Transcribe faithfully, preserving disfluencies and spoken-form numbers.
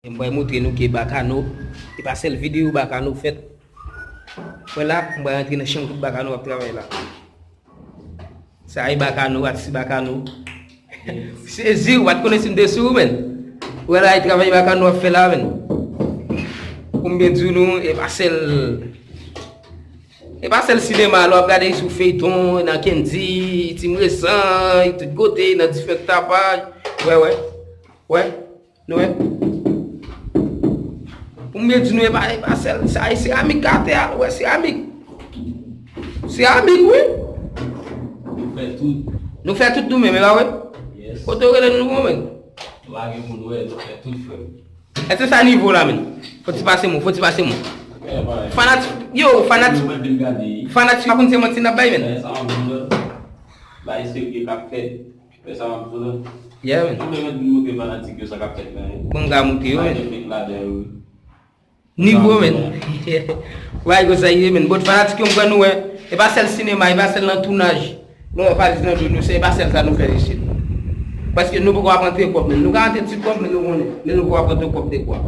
M pral montre nou ke Bakano, e pa sèl videyo Bakano fèt. Wè la, m pral rantre nan chanm kout Bakano ap travay la. Sa e Bakano, atis Bakano. Sezi, ou pa t konnen si m te sou ou, menn. Wè la, e travay Bakano ap fè la, menn. Pou m byen di nou, e pa sèl, e pa sèl sinema, lè w ap gade sou feyton, nan Kendy, Tim Resan, tout kote, nan diferan tapaj. Wè, wè. Wè. Nou wè? Pou m byen di nou, e pa, e pa sèl, sa e seramik atè a, nou wè seramik. Seramik, wi. Nou fè tout. Nou fè tout nou menm, e pa vre? Yes. Kote w rele nou, nou menm? Nou pa gen moun wè, nou fè tout, frè. Èske sa nivo la, menn? Fò ti pase mwen, fò ti pase mwen. Fanatik, yo, fanatik, fanatik pa konn se manti n ap bay, menn. Bay serye k ap fèt. Fè sa m ap di w la. Yeah, man. Mwen menm di montre fanatik yo sa k ap fèt la, hein. Bon, m ka montre yo, man. Nivo, man. Wè, konsa ye, man. Bon, fanatik yo, m kwè nou wè. E pa sèl sinema, e pa sèl nan tounaj. Nou wè valiz nan do nou, se e pa sèl sa nou fè isit. Paske nou poko ap rantre kòb, man. Nou ka rantre ti kòb, men nou konnen. Men nou poko ap rantre kòb de kwa.